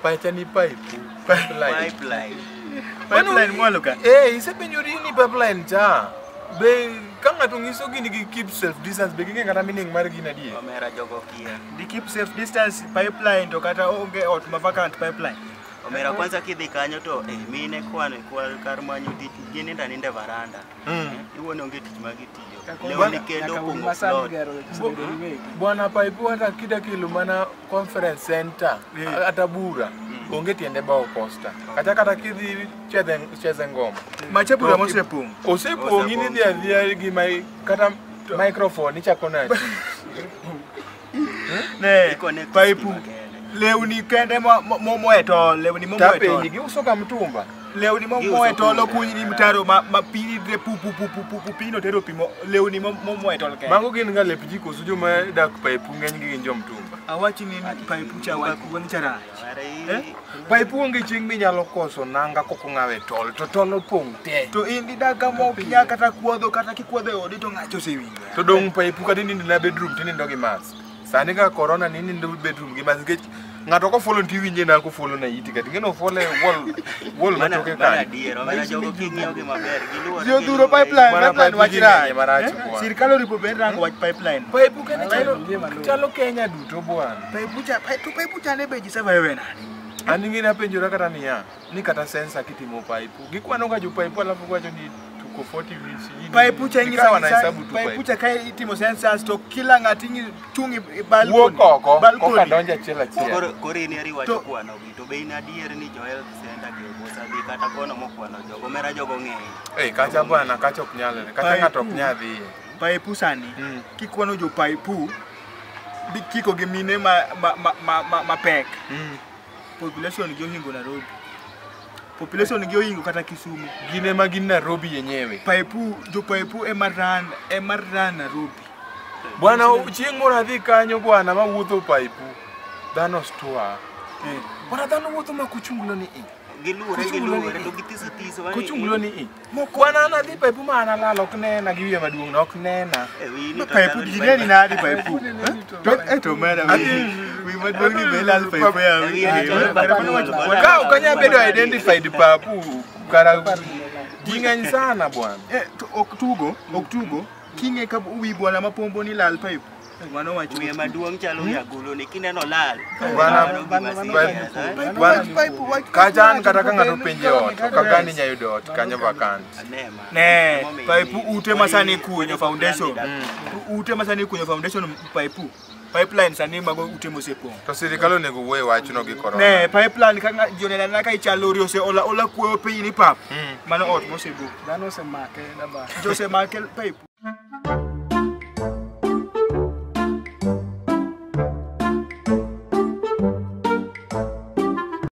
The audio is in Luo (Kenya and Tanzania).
Pacha ni pipe. Pipeline. Pipeline. Pipeline mwalo ka. Eh, isepenjori ni pipeline cha. Be ka ng'ato ng'iso gini gi keep self distance be ging'e kata meaning mar gini adier. Omera jogo kia. Di keep safe distance pipeline to kata onge ot ma vacant pipeline. Omera kwanza kidhi kanyo to mine kwan kar manyo tich ginindo aninda e varanda. Iwuono onge tich ma gitiyo. Lewni kendo opong'o plot. Bwana pipe hata kida kelo mana conference center ata bura onge tiende bawo posta. Kata kidhi cheze ngoma. Macha bura mosepong'. Osepong' in idhi adhiya gi kata microphone ichako nade. Ne pipe lewni kende momoe to lewni momoe to. Giuso ka mtumba. Lewni momoe to lokuny ni mtaro ma pi idre pu pu pu pu pu pi no tero pi lewni momoe to kende. Mago gin ga lep ji koso joma dak pipe ng'eny gi gin jomtumba. Awachi ni pipe cha wach cha rach. Pipe onge chieng' minyalo koso nanga kok ong'awe tol to tol opong' te. To in gidak kama ok nyal kata kuodho kata kikuodho e odi to ng'acho osewinjo. To dong' pipe kata inindo na bedroom tinindo gi mask. Sani ka corona ni nindo bedroom gi mask nikech ng'ato kofuolo to iwinje na kofuolo na iti kata ing'e ni ofuolo e wall matoke kanyo. Mana adier, omera jogo king'iyo gi maber giluwore. Ji odhuro pipeline, pipeline wach rach. Bwana. Sirkal oripo bed rango wach pipeline. Pipe kende chalo Kenya duto bwana. Pipe cha to pipe cha ne be ji survive nade? An ing'e ni apenjora kata niya, ni kata sensa kitimo pipe. Gikwano ga jo pipe alafu giwacho ni tuko 40 Pipe cha Ikawa wanahesabu tu pipe pipe. cha ka itimo census to kila ng'ato chung' e balcony. Wuok oko Balcony. koka donjo achiel achiel. Koro in eri iwacho kwano gi to be in adier ni jo health center gi osedhi kata kono mokwano jogo omera jogo ng'eny. Eh, kacha bwana kacha ok nyalre. Kacha ng'ato ok nyal dhiye. Pipe sani kikwano jo pipe kiko gi mine ma pek. Population gi ohingo Nairobi. Population gi ohingo kata Kisumu. Gin ema gin Nairobi yenyewe. Pipe jo pipe ema ran Nairobi. Bwana chieng' moro adhi kanyo bwana mawuotho pipe. Dhano stua. Bwana dhano wuotho ma kuchunglo ni i. Giluwore to githiso thiso. Kuchunglo ni i. Bwana an adhi pipe ma an alal ok nena gi wiya maduong' no ok nena. Pipe gineni nadi pipe. To to mera wi maduong' ni be lal pipe ya. Ka ok anyal bedo identified papu kara ji ng'eny sana bwana. To ok tugo king'e ka wi bwana mapombo ni lal pipe. Mano wacho wiye maduong' chalo gi agulu ni kineno lal. Bwana kacha an kata ka ng'ato penje ot kaka ni nyalo yudo ot kanyo vacant. Ne pipe ute masani kunyo foundation. Ute masani kunyo foundation pipe. Pipeline sani mago ute mosepong'. To sirikal onego wuoye wachno gi corona. Ne pipeline ka ji oneno anena ka ichalo ori ose ola ola kuoyo piny ni pap. Mano ot mosebo. Dhano osemake daba. Ji osemake pipe.